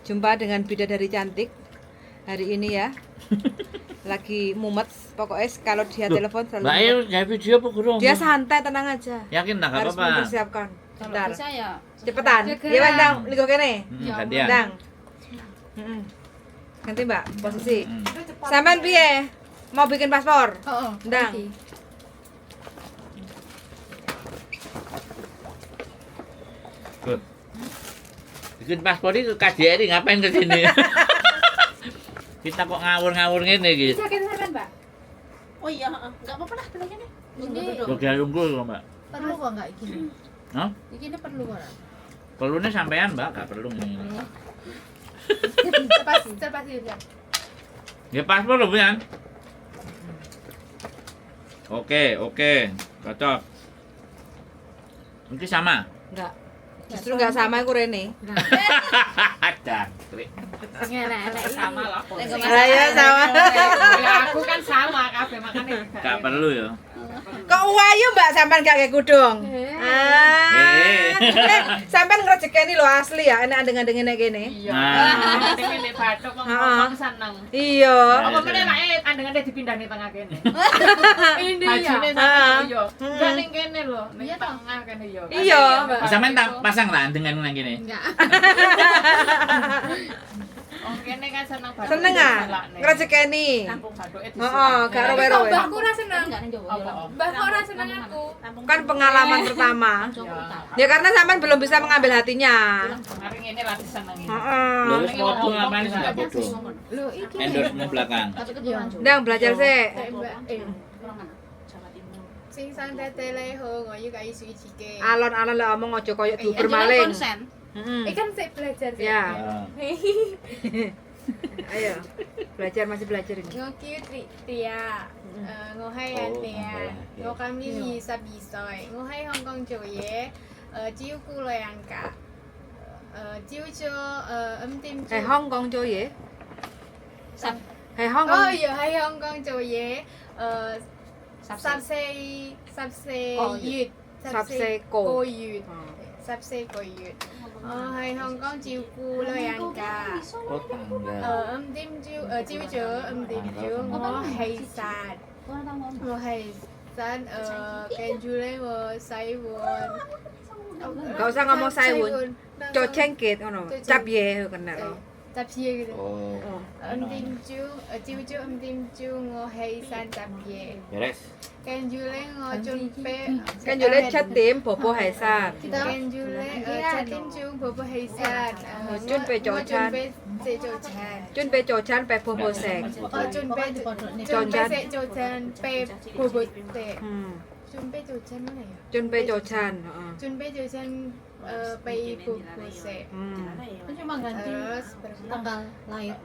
Jumpa dengan bidadari cantik hari ini ya. Lagi mumet, pokoknya kalau dia Loh, telepon selalu Mbak mumet. Ayu gawe video apa kurang? Dia santai, tenang aja. Yakin tak gak Harus apa-apa. mempersiapkan. Kalau Bentar. bisa ya Cepetan. Segera. Ya, Bang, linggo kene. Gantian. Ndang. Heeh. Ganti, Mbak, posisi. Sampean piye? Mau bikin paspor? Oh, Ndang. Good. Bikin paspor ini ke KJRI, ngapain ke sini? Kita kok ngawur-ngawur ngene iki. Bisa kita sampean, Mbak? Oh iya, heeh. Enggak apa-apa lah bilangnya nih. Ini Kok unggul kok, Mbak. perlu kok enggak gini? Hah? Ini perlu kok. Perlunya sampean, Mbak, gak perlu ngene. Cepat, cepat ya. Ya paspor lho, Buyan. Oke, oke. Cocok. Ini sama. Enggak. Justru enggak sama aku Rene. Jangkrik. Sama lah. Lah ya sama. Ya aku kan sama kabeh makane. Gak perlu ya. Kok wayu Mbak sampean gak kayak kudung? Ah. Eh. Sampean ngrejekeni lho asli ya, enak andeng-andeng nek kene. Iya. Nah. Ngene bathuk wong Heeh. ngomong seneng. Iya. Apa meneh lek andeng-andeng dipindahne tengah kene. Ini ya. Bajune Heeh. sampe yo. Enggak ning kene lho, ning Iya, toh. tengah kene yo. Iya. Oh, sampean tak pasang lah dengan nang kene. Enggak. Wong kene kan seneng bathuk. Seneng ah, ngrejekeni. Bathuke Heeh, gak rowe-rowe. Mbahku ora seneng. Apa? Mbahku ora seneng aku. Kan pengalaman pertama. Ya karena sampean belum bisa mengambil hatinya. Mari ngene lah disenengi. Heeh. Lho wis padha ngapain sih gak padha. Lho iki. Endorse belakang. Ndang belajar sih. mbak先生爹爹你好，我要介紹自己。 Alon-alon lek omong aja koyo diuber maling. Heeh. Eh kan saya belajar sih. Ya, Ya. ayo. Belajar, masih belajar ini. 我叫 Tia，我係阿哦 Tia，我今年22歲，我喺香港做嘢，照顧老人家，朝早5點 Eh 鐘。 Hong Kong 做嘢？係香哦，港又喺香港做嘢，十四十四月十四個個月。14個月，我喺香港照顧老人家。 Oh, tanggal. 5點朝朝早5點鐘我起身，我起身跟住咧我洗碗。 Gak usah ngomong 洗碗，做清潔ngono. Cap ye kena lo. 執嘢嘅啫。 Oh. 5點鐘朝早5點鐘我起身執嘢， Beres. 跟住咧我準備。跟住咧7點婆婆起身，跟住咧7點鐘婆婆起身，準備早餐我準備食早餐。準備早餐俾婆婆食。我準備準備食早餐俾婆婆食。準備早餐咩啊？準備早餐，heeh. 準備早餐俾婆婆食。 Kan cuma ganti Terus tanggal lahir.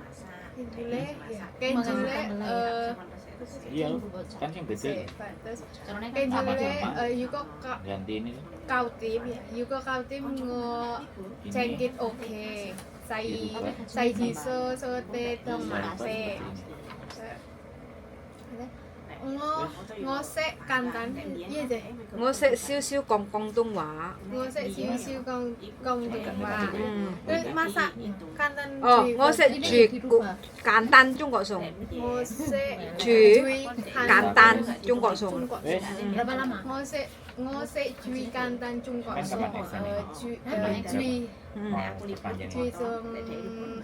跟住咧，跟住咧 Iya, kan yang beda. 食飯。terus 跟住咧如果 Ganti ini. 九點，如果9點我清潔屋企，洗洗廁所、掃地同埋洗。我識簡單嘢啫，我識少少講廣東話。我識少少講廣東話。嗯。 masak 簡單。哦，我識煮簡單中國餸，我識煮簡單中國餸。中國餸。 Berapa lama? 我識煮簡單中國餸，煮煮煮餸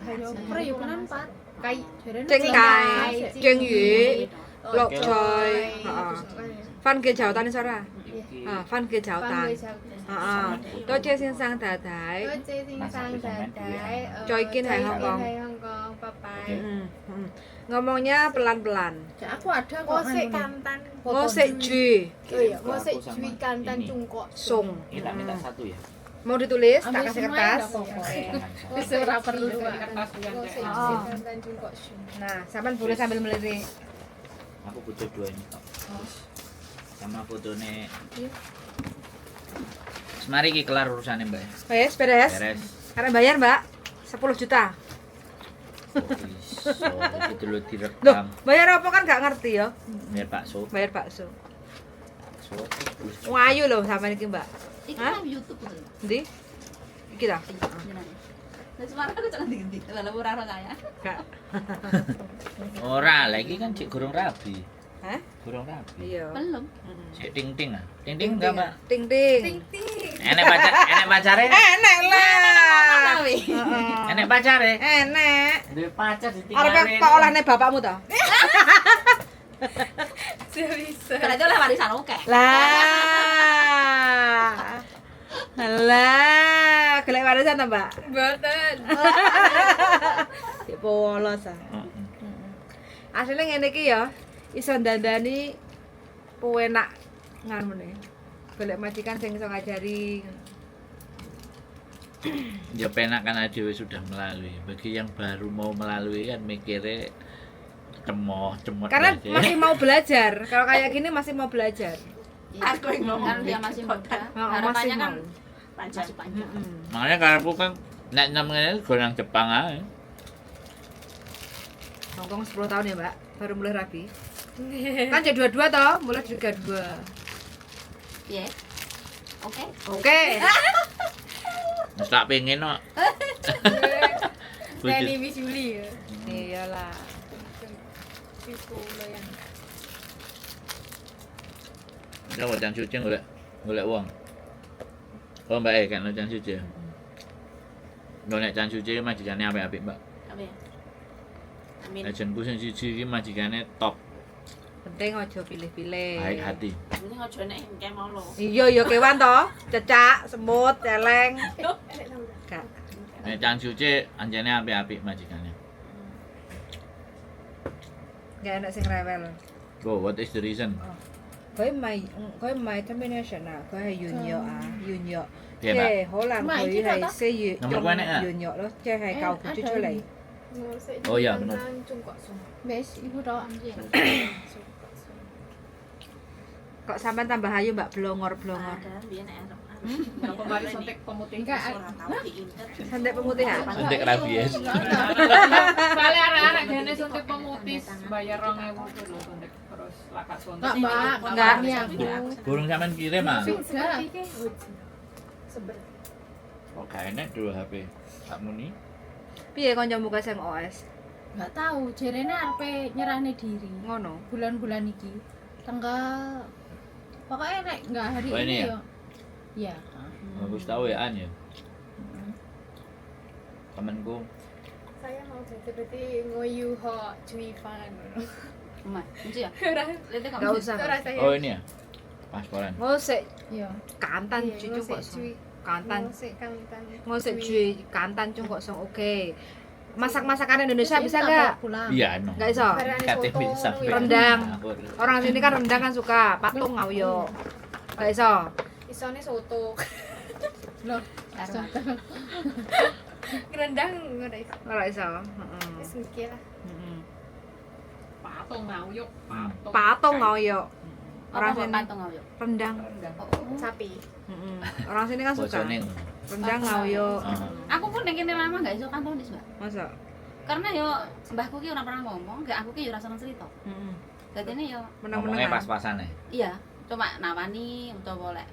係咯，雞蒸雞、蒸魚、綠菜，番茄炒蛋你識啦？啊，番茄炒蛋。啊，多謝先生太太。多謝先生太太。再見喺香港。再見喺香港，拜拜。 Ngomongnya pelan-pelan. Aku ada kok. 我識簡單。我識煮。我識煮簡單中國餸。 Ini tak minta satu ya. Mau ditulis, tak kasih kertas. Wis ora perlu. 我識煮簡單中國餸。 Nah, sampean boleh sambil melirik. Aku butuh dua ini kok. Sama fotonya. Mari ki kelar urusannya, Mbak. Wes, beres. Beres. Karena bayar, Mbak. 10 juta. Iso, iki dulu Loh, direkam. bayar apa kan gak ngerti ya? Bayar bakso. Bayar bakso. Bakso. Wayu loh sampean iki, Mbak. Iki Hah? nang YouTube betul. Ndi? Iki ta? Lah suara aku cok ngendi-ngendi. Lah ora ora kaya. Gak. Ora, lagi kan cik gurung rabi. Hah? Gurung rabi. Iya. Belum. Cik ting-ting ah. Ting-ting enggak, Mbak? Ting ting. Ting ting. Enek pacar, enek pacare? Enek lah. Tapi. Heeh. Enek pacare? Enek. Duwe pacar ditinggalin. Arep kok olehne bapakmu to? Bisa. Berarti oleh warisan oke. Lah. Lah, golek warisan ta, Mbak? Mboten. Sik polos ah. Heeh. Asline ngene iki ya, iso ndandani penak nganune. Golek majikan sing iso ngajari. Ya penak kan dhewe sudah melalui. Bagi yang baru mau melalui kan mikirnya cemoh, cemot Karena aja. masih mau belajar. Kalau kayak gini masih mau belajar. Aku yang ngomong. Kan dia masih muda. Oh, masih Harapannya kan mau. masih panjang. Mm-mm. Makanya karepku kan nek nem ngene go nang Jepang ae. Hongkong 10 tahun ya, Mbak. Baru mulai rabi. Kan jadi dua-dua toh, mulai juga dua. Piye? Oke. Oke. Wis tak pengen kok. Nani Miss Yuli ya. Iyalah. Iku lo yang. Ya wajang suci golek golek wong. Oh Mbak e kan wajang suci. Yo nek can suci majikane apik-apik, Mbak. Apa ya? Amin. Agenku sing siji iki majikane top, Penting ojo pilih-pilih. baik hati. Ini ojo nek kayak mau lo. Iya, iya kewan toh. Cecak, semut, celeng. Gak. Nek can suci anjene apik-apik majikane. Gak enak sing rewel. Go, what is the reason? 佢唔係 termination 啊，佢係完約啊，完約，即 Piye, Mbak? 係可能佢係4月用 Nomor kuwi enek ah? 完約咯，即係舊佢出嚟。 Oh iya, bener. Wes, iku tok. Kok sampean tambah ayu Mbak blongor-blongor. Ada biyen nek arep. Apa mari suntik pemutih. Enggak, Suntik pemutih ah? Suntik rabies. Soalnya arek-arek gene suntik pemutih bayar 2000 tuh lho suntik terus laka suntik. Enggak, Mbak. Enggak. Ini aku. Burung sampean kirim ah. Sudah. Kok gak enek dua HP. Tak muni. Piye kancamu kae sing OS? Enggak tahu, jerene arepe nyerahne diri. Ngono. Bulan-bulan iki. Tanggal pokoknya nek enggak hari Oh, ini ini ya? yo. Iya. Bagus tahu ya An ya. Temenku Saya mau berarti ngoyu ho cui fan. Mbak, kunci ya? Lihat kok. Enggak usah. Ora saya. Oh ini ya? Pasporan. 我食 Iya. 簡單煮中國餸，簡單。我食簡單。我食住簡單中國餸 oke. Masak-masakan Indonesia bisa nggak? Pulang. Iya, no. Nggak iso. Kate bisa. Rendang. Orang sini kan rendang kan suka, patung ngauyo. Nggak iso. Isone soto. Loh, soto. Rendang ora iso. Ora iso. Heeh. Wis mikir lah. Heeh. Patung ngayuk, patung. Patung ngauyo. Orang Apa sini patung ngayuk? rendang. Sapi. Heeh. Orang sini kan suka. Bojone. Rendang ngauyo. Heeh. Aku pun ning kene lama gak iso kantonis, Mbak. Masa? Karena yo mbahku ki ora pernah ngomong, gak aku ki yo ora seneng cerita. Heeh. Dadine yo Ngomongnya Menang-menangan. pas-pasan ya. iya, cuma nawani utawa lek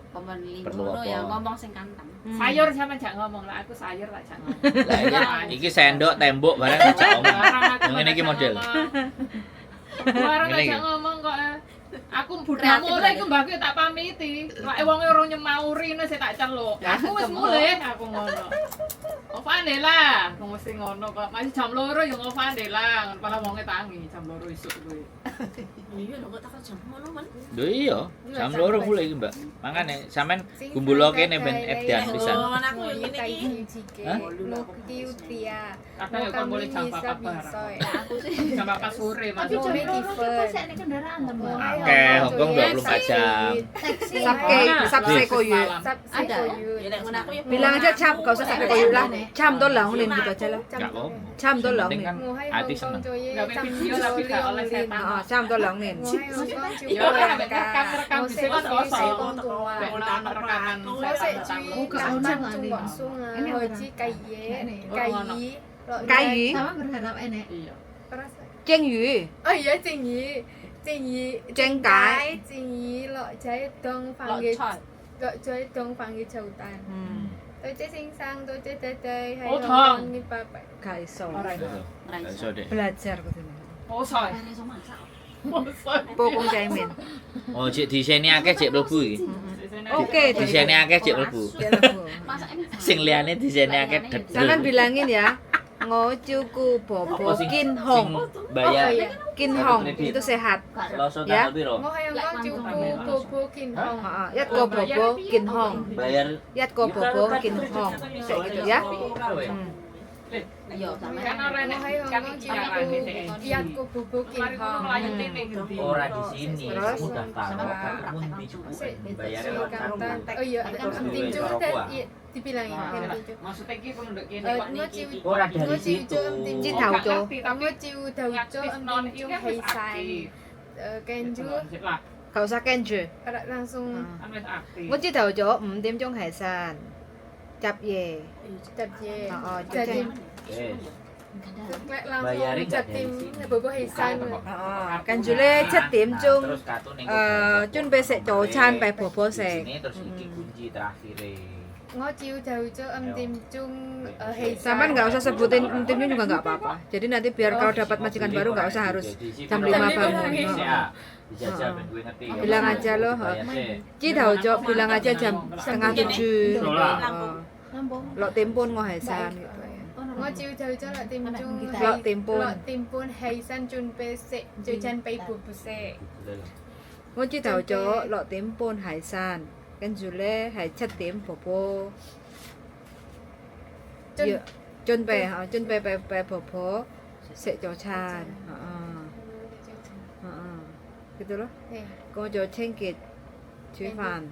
pembeli Perlu ngono apa? ya ngomong sing kantang. Sayur sama jak ngomong lah, aku sayur lah jak ngomong. Lah iki sendok tembok barang jak omong. Barang aku Yang ini iki tak model. ngomong. Barang Ngene tak iki. ngomong kok. eh. Aku budal Kreatif mulih berarti. iku mbahku tak pamiti. Lek wonge ora nyemauri ngono sik tak celuk. Aku wis mulih, aku ngono. Ovane lah, aku mesti ngono kok. Masih jam 2 ya ngovane lah, ngono malah wonge tangi jam 2 isuk kuwi. Iya lho kok tak jam ngono men. Lho iya, jam 2 mulai iki, Mbak. Makane sampean gumbulo kene ben edan pisan. aku yo ngene iki. Hah? Kadang ya kon boleh jam 4 barang. Aku sih Jam 4 sore Mas. Tapi jam loro ki pas nek kendaraan ta, Mbak. Oke, Hongkong 24 jam. Taksi. Sabke, sabse koyu. Ada. Bilang aja jam, gak usah sampai koyu lah. Jam tuh lah, gitu aja lah. Gak apa. Jam tuh lah, Penting kan hati seneng. Gawe video tapi gak oleh setan. Heeh, jam tuh lah, nin. Ya ora nek rekam-rekam dhisik kan kosong. Nek ono rekaman setan. Kai Sama berharap enek. Iya. Ceng yu, Oh iya Cengyi, Cengyi, Cengkai. Cengyi, Lok Jae Dong Fangge, Lok Jae Dong Fangge Jautan. 多謝先生，多謝姐姐，好痛你拜拜。 Gak iso. Ora iso. Ora Gak iso. iso dek. Belajar kudune. Mosok. Ora iso masak. Mosok. Pokong caimin. Oh, cek diseni akeh cek mlebu iki. Oke, Diseni akeh cek mlebu. Cek mlebu. Masaknya Sing liyane diseni akeh dedel. Sampean bilangin ya, ngocuku bobo Apa sing- kin hong. sing bayar Kin hong itu sehat. Selasa Ya. tanggal piro? 我係用講照顧寶寶健康。 Heeh, yat ko bobo kin hong. Bayar Yat ko bobo kin hong. Kayak gitu ya. Hmm. Iya, sama. Kan ora 我 enek 喺香 kan 港 iki 照 arane 顧 dhek. 一個寶寶健 Mari ngono 康。 mlayune ning ngendi. Ora di sini, Terus? kamu daftar kamu di bayar 最 lewat 簡 kartu. 單。哦iya, 五點鐘得dibilangin Nah, 五點鐘。 Maksudnya iki penduduk kene Eh, kok 我照 Ora dari 我照 situ. 咗五點 Ci 鐘， tahu, Jo. 我照頭咗五點鐘起晒，誒跟住 Lah, Gak usah kenju. langsung kan wis aktif. 我朝頭早5點鐘起身，執嘢。執嘢，哦就點 Eh, langsung Bayarin nggak 7點 dari sini? 寶寶起身。哦，跟住咧7點鐘 Nah, terus kartu ning 準備食早餐俾婆婆食。 Di sini terus iki kunci terakhir. 我朝頭早五點鐘誒起身。 Sampean nggak usah sebutin timnya juga nggak apa-apa. Jadi nanti biar kalau dapat majikan baru nggak usah harus jam 5 bangun. Dijajal ben gue ngerti. Bilang aja loh, 朝頭早bilang aja jam 6:30. Lambung. 6點半我起身gitu. 我朝頭早六點鐘六點半六點半起身準備食早餐俾婆婆食。我朝頭早6點半起身，跟住咧係7點婆婆準要準備嚇，準備俾俾婆婆食早餐。Gitu loh. 我就清潔煮飯，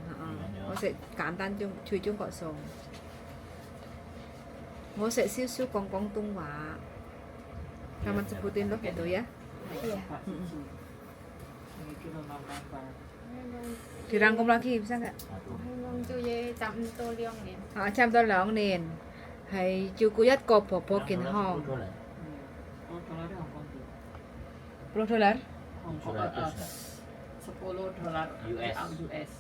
我食簡單中煮中國餸。我食少少講廣東話，sama sebutin loh gitu ya. Iya. Iki lho nambah. Dirangkum lagi bisa nggak? 香港做嘢差唔多兩年。啊，差唔多2年，係照顧一個婆婆健康。 Oh, dolar Hongkong tuh. 10 dolar? Hongkong 10 dolar US. US.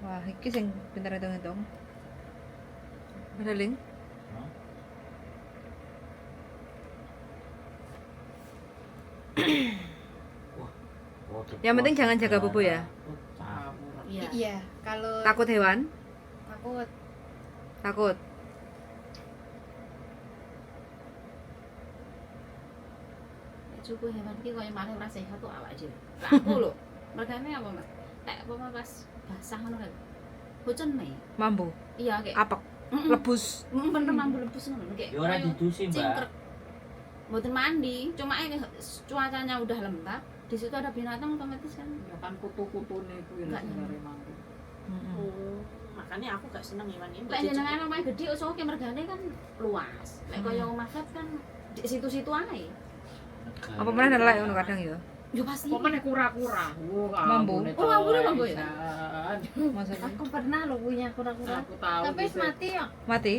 Wah, iki sing pinter hitung-hitung. Ada link? Yang penting jangan jaga bobo ya. Iya. Iya, kalau Takut hewan? takut Takut. Cukup hewan iki koyo malah ora sehat tuh awake dhewe. Lah aku lho, mergane apa, Mas? Nek apa pas basah ngono kan. Hujan nih. Mambu. Iya kayak Apek. Lebus. Bener mambu lebus ngono kayak. Ya ora koyo didusi, Mbak. cingkrek. Mboten mandi, cuma ini cuacanya udah lembab, di situ ada binatang otomatis kan. Ya kan kutu-kutune kuwi lho Nggak sing dari mambu. Oh, makanya aku gak seneng hewan ini. Lek jenengan omahe gede wis oke mergane kan luas. Lek kaya omah flat kan di situ-situ ae. Apa meneh nelek ngono kadang ya. Ya pasti. Apa meneh kura-kura. Wah, Mambu. ambune Oh, mambu telek, mambu ya? Jan. Maksudnya Aku pernah loh punya kura-kura. Aku tahu. Tapi wis mati ya. mati.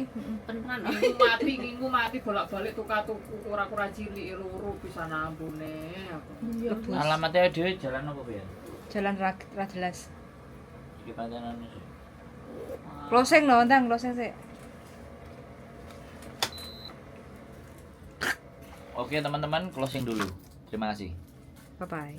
Beneran. Ngingu mati, ngingu mati bolak-balik tukar tuku kura-kura cilik loro pisan ambune aku. Lebus. Alamatnya dhewe jalan apa ya? Jalan ra jelas. Iki pancen sih. Closing no, ndang closing sih. Oke, teman-teman, closing dulu. Terima kasih. Bye bye.